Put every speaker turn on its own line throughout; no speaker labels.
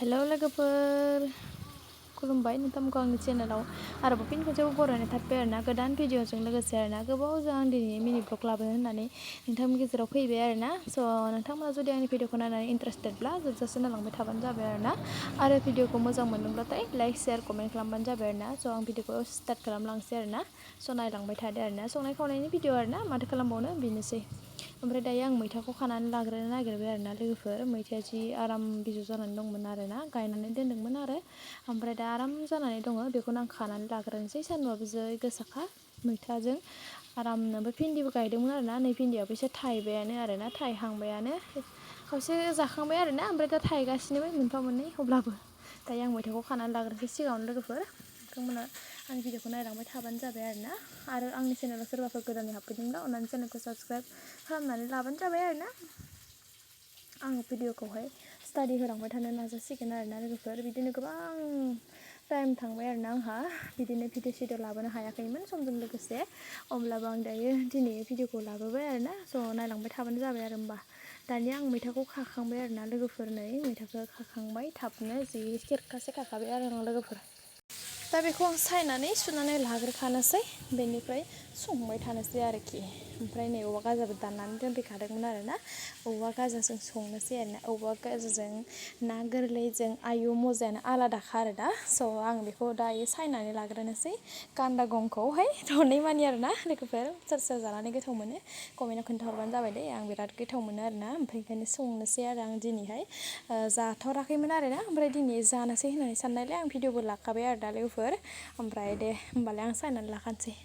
hello लोगोफोर खुलुमबाय नोंथांमोनखौ आंनि चेनेलाव आरोबाव फिन खनसेबाव बरायनाय थाबबाय आरोना गोदान भिडिअजों लोगोसे आरोना गोबावजों आं दिनै मिनि ब्लग लाबोनो होननानै नोंथांनि गेजेराव फैबाय आरोना स' नोंथांमोना जुदि आंनि भिडिअखौ नायनानै इन्टारेस्टेडब्ला जोबजासे नायलांबाय थाबानो जाबाय आरोना आरो भिडिअखौ मोजां मोनदोंब्लाथाय लाइक शेयार कमेन्ट खालामबानो जाबाय आरोना स' आं भिडिअखौ स्टार्ट खालामलांसै आरोना स' नायलांबाय थादो आरोना संनाय खावनायनि भिडिअ आरोना माथो खालामबावनो बेनोसै ओमफ्राय दायो आं मैथाखौ खानानै लाग्रोनो नागिरबाय आरोना लोगोफोर मैथाया जि आराम बिजौ जानानै दंमोन आरोना गायनानै दोनदोंमोन आरो ओमफ्राय दा आराम जानानै दङ बेखौनो आं खानानै लाग्रोनोसै सान्दुंआबो जै गोसाखा मैथाजों आरामनो ओमफ्राय भिन्दिबो गायदोंमोन आरोना नै भिन्दियाबो एसे थाइबायानो आरोना थाइहांबायानो खावसे जाखांबाय आरोना ओमफ्राय दा थाइगासिनोबो मोनफा मोननै अब्लाबो दायो आं मैथाखौ खानानै लाग्रोनोसै सिगाङावनो लोगोफोर नोंथांमोना आंनि भिडिअखौ नायलांबाय थाबानो जाबाय आरोना आरो आंनि चेनेलाव सोरबाफोर गोदानै हाबफैदोंब्ला अननानै चेनेलखौ साबस्क्राइब खालामनानै लाबानो जाबाय आरोना आङो भिडिअखौहाय स्टाडि होलांबाय थानो नाजासिगोन आरोना लोगोफोर बिदिनो गोबां टाइम थांबाय आरोना आंहा बिदिनो भिडिअ लाबोनो हायाखैमोन समजों लोगोसे अब्लाबो आं दायो दिनै भिडिअखौ लाबोबाय आरोना स' नायलांबाय थाबानो जाबाय आरो होमबा दानिया आं मैथाखौ खाखांबाय आरोना लोगोफोर नै मैथाखौ खाखांबाय थाबनो जि खेरखासे खाखाबाय आरो आं लोगोफोर दा बेखौ आं सायनानै सुनानै लाग्रोखानोसै बेनिफ्राय संबाय थानोसै आरोखि ओमफ्राय नै औवा गाजाबो दाननानै दोनफैखादोंमोन आरोना औवा गाजाजों संनोसै आरोना औवा गाजाजों ना गोरलैजों आयु मजायानो आलादाखा आरो दा स' आं बेखौ दायो सायनानै लाग्रोनोसै गान्दा गंखौहाय थनै मानि आरोना लोगोफोर सोर सोर जानानै गोथाव मोनो कमेन्टआव खोन्थाहरबानो जाबाय दे आं बिराद गोथाव मोनो आरोना ओमफ्राय ओंखायनो संनोसै आरो आं दिनैहाय जाथ'राखैमोन आरोना ओमफ्राय दिनै जानोसै होननानै साननायलाय आं भिडिअबो लाखाबाय आरो दा लोगोफोर ओमफ्राय दे होमबालाय आं सायनानै लाखानोसै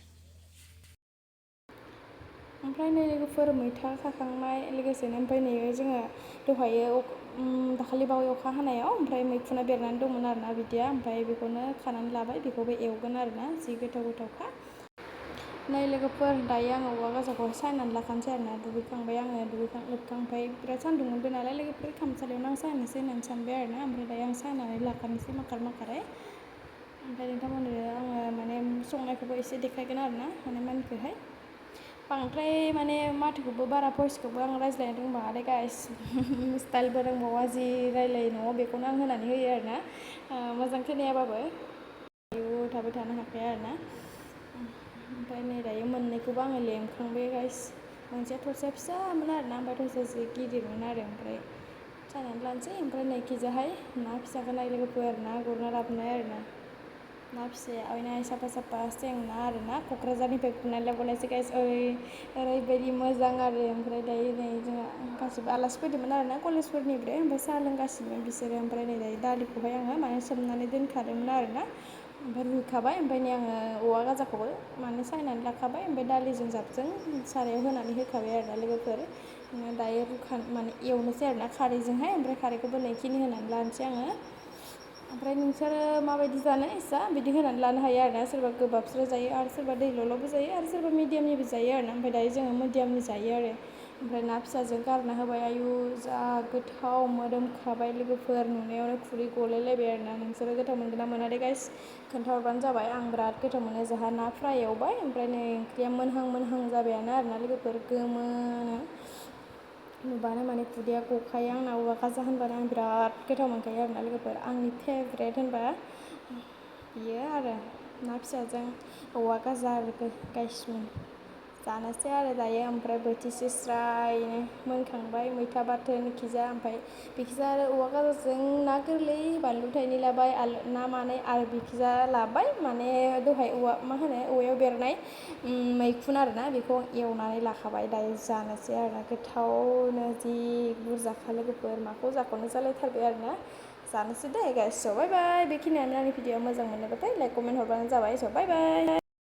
ओमफ्राय नै लोगोफोर मैथा खाखांनाय लोगोसेनो ओमफ्राय नै जोङो दहायो दाखालि बावै अखा हानायाव ओमफ्राय मैखुना बेरनानै दंमोन आरोना बिदिया ओमफ्राय बेखौनो खानानै लाबाय बेखौबो एवगोन आरोना जि गोथाव गोथावखा नै लोगोफोर दायो आङो औवा गाजाखौ सायनानै लाखानोसै आरोना दुगैखांबाय आङो दुगैखां लोबखां ओमफ्राय बिराद सान्दुं मोनबाय नालाय लोगोफोर खामसालियावनो आं सायनोसै होननानै सानबाय आरोना ओमफ्राय दायो आं सायनानै लाखानोसै माखारै ओमफ्राय नोंथांमोननो आङो माने संनायखौबो एसे देखायगोन आरोना माने मानिखौहाय बांद्राय माने माथोखौबो बारा भइसखौबो आं रायज्लायनो रोंबाङालै गाइस स्टाइलबो रोंबावा जि रायलायो न'आव बेखौनो आं होनानै होयो आरोना मोजां खोनायाबाबो थाबाय थानो हाखाया आरोना ओमफ्राय नै दायो मोननैखौबो आङो लेमखांबाय गाइस मोनसेया थरसेया फिसामोन आरोना ओमफ्राय थरसेया जि गिदिरमोन आरो ओमफ्राय सायनानै लानोसै ओमफ्राय नैखिजाहाय ना फिसाखौ नाय लोगोफोर ना गुरना लाबोनाय आरोना ना फिसाया आयनाय साफा साफा सें ना आरोना क'क्राझारनिफ्राय गुरनानै लाबोनायसो गाइस ओरैबायदि मोजां आरो ओमफ्राय दायो नै जोंहा गासिबो आलासि फैदोंमोन आरोना कलेजफोरनिफ्राय ओमफ्राय साहा लोंगासिनो बिसोरो ओमफ्राय नै दायो दालिखौहाय आङो माने सोमनानै दोनखादोंमोन आरोना ओमफ्राय रुखाबाय ओमफ्राय नै आङो औवा गाजाखौबो माने सायनानै लाखाबाय ओमफ्राय दालिजों जाबजों सारायाव होनानै होखाबाय आरोना लोगोफोर दायो माने एवनोसै आरोना खारैजोंहाय ओमफ्राय खारैखौबो नैखिनि होनानै लानोसै आङो ओमफ्राय नोंसोरो माबायदि जानो इस्सा बिदि होनानै लानो हायो आरोना सोरबा गोबाबस्रो जायो आरो सोरबा दैल'ल'बो जायो आरो सोरबा मिडियामनिबो जायो आरोना ओमफ्राय दायो जोङो मिडियामनि जायो आरो ओमफ्राय ना फिसाजों गारना होबाय आयु जा गोथाव मोदोमखाबाय लोगोफोर नुनायावनो खुदै गलायलायबाय आरोना नोंसोरो गोथाव मोनगोन ना मोना दे गाइस खोन्थाहरबानो जाबाय आं बिराद गोथाव मोनो जोंहा ना फ्राय एवबाय ओमफ्राय नै ओंख्रिया मोनहां जाबायानो आरोना लोगोफोर गोमोनो नुबानो माने खुदैया गखायो आंना औवा गाजा होनबानो आं बिराद गोथाव मोनखायो आरोना लोगोफोर आंनि फेभरेट होनबा बियो आरो ना फिसाजों औवा गाजा आरो गाइस जानोसै आरो दायो ओमफ्राय बोथिसे स्रायनो मोनखांबाय मैथा बाथोन इखिजा ओमफ्राय बेखिजा आरो औवा गाजाजों ना गोरलै बानलु थाइनै लाबाय आलु ना मानै आरो बेखिजा लाबाय माने दहाय औवायाव बेरनाय मैखुन आरोना बेखौ एवनानै लाखाबाय दायो जानोसै आरोना गोथावनो जि बुरजाखा लोगोफोर माखौ जाख'नो जालायथारबाय आरोना जानोसै दे गाइस स' बाय बाय बेखिनियानो आंनि भिडिअ मोजां मोनोबाथाय लाइक कमेन्ट हरबानो जाबाय स' बाय बाय